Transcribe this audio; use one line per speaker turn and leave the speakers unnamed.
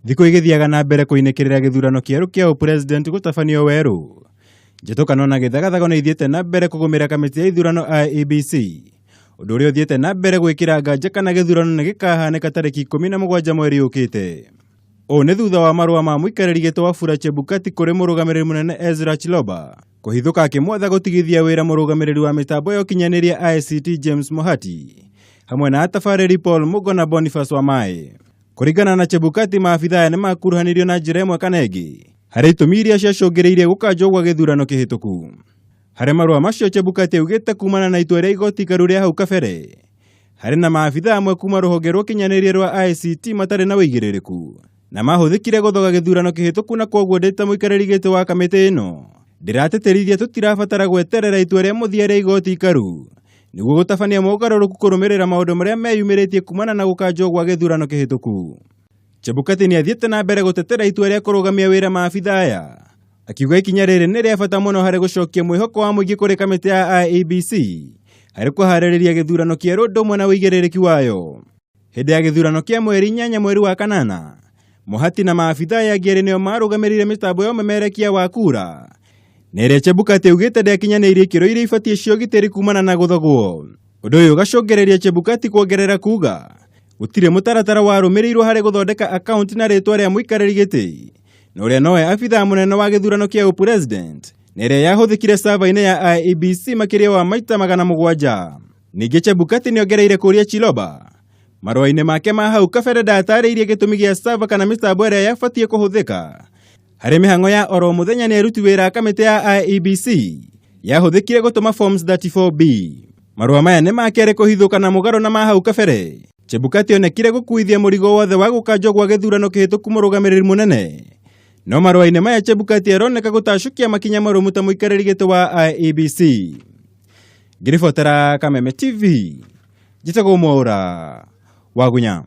Thikũ igĩthiaga na mbere kũinĩkĩrĩra gĩthurano kĩerũ kĩa ũpresident gũtabanio werũ. Njĩtũkano na gĩthagathago nĩ ithiĩte na mbere kũgũmĩra kamĩtĩ ya ithurano IEBC. Ũndũ ũrĩa ũthiĩte na mbere gwĩkĩra nganja kana gĩthurano nĩ gĩkahanĩka tarĩki 17 mweri ũkĩte. Ũũ nĩ thutha wa marũa ma mũikarĩri gĩtĩ Wafula Chebukati kũrĩ mũrũgamĩrĩri mũnene Ezra Chiloba kũhithũka akĩmwatha gũtigithia wĩra mũrũgamĩrĩri wa mĩtambo ya ũkinyanĩria ICT James Mohati hamwe na atabarĩri Paul Mugo na Boniface Wamae. Kũringana na Chebukati, maabitha aya nĩmakuruhanirio na njĩra ĩmwe kana ĩngĩ harĩ itũmi iria ciacũngĩrĩirie gũkanjwo gwa gĩthurano kĩhĩtũku. Harĩ marũa macio Chebukati augĩte kumana na itua rĩa igoti ikaru rĩa hau kabere harĩ na maabitha amwe kuma rũhonge rwa ũkinyanĩria rwa ICT matarĩ na ũigĩrĩrĩku na mahũthĩkire gũthoga gĩthurano kĩhĩtũku na kwoguo ndĩ ta mũikarĩri gĩtĩ wa kamĩtĩ ĩno ndĩratĩtĩrithia tũtirabatara gweterera itua rĩa mũthia rĩa igoti ikaru nĩguo gũtabania mogarũrũku kũrũmĩrĩra maũndũ marĩa meyumĩrĩtie kumana na gũkanjwo gwa gĩthurano kĩhĩtũku. Chebukati nĩ athiĩte na mbere gũtetera itua rĩa kũrũgamia wĩra maabitha aya akiuga ikinya rĩrĩ nĩ rĩa bata mũno harĩ gũcokia mwĩhoko wa mũingĩ kũrĩ kamĩtĩ ya IEBC harĩ kũharĩrĩria gĩthurano kĩerũ ũndũ ũmwe na ũigĩrĩrĩki wayo. Hĩndĩ ya gĩthurano kĩa mweri 8 mweri wa kanana, Mohati na maabitha aya angĩ erĩ nĩo marũgamĩrĩire mĩtambo ya ũmemerekia wa kura na ĩrĩa Chebukati augĩte ndĩakinyanĩirie ikĩro iria ibatiĩ cia ũgitĩri kumana na gũthogwo. Ũndũ ũyũ ũgacũngĩrĩria Chebukati kuongerera kuga gũtirĩ mũtaratara warũmĩrĩirwo harĩ gũthondeka akaunti na rĩtwa rĩa mũikarĩri gĩtĩ na ũrĩa nowe abithaa mũnene wa gĩthurano kĩa ũpresident na ĩrĩa yahũthĩkire server-inĩ ya IEBC makĩria wa maita 700. Ningĩ Chebukati nĩongereire kũria Chiloba marũa-inĩ make ma hau kabere ndatarĩirie gĩtũmi gĩa server kana mĩtambo ĩrĩa yabatiĩ kũhũthĩka harĩ mĩhang'o ya oro mũthenya nĩ aruti wĩra a kamĩtĩ ya IEBC yahũthĩkire gũtũma forms 34B. Marũa maya nĩ ma kerĩ kũhithũka na mũgarũ na ma hau kabere. Chebukati onekire gũkuithia mũrigo wothe wa gũkanjwo gwa gĩthurano kĩhĩtũku mũrũgamĩrĩri mũnene. No marũa-inĩ maya Chebukati aroneka gũtacũkia makinya marũmu ta mũikarĩri gĩtĩ wa IEBC. Ngĩribotera Kameme TV, njĩtagwo Mwaũra Wagunya.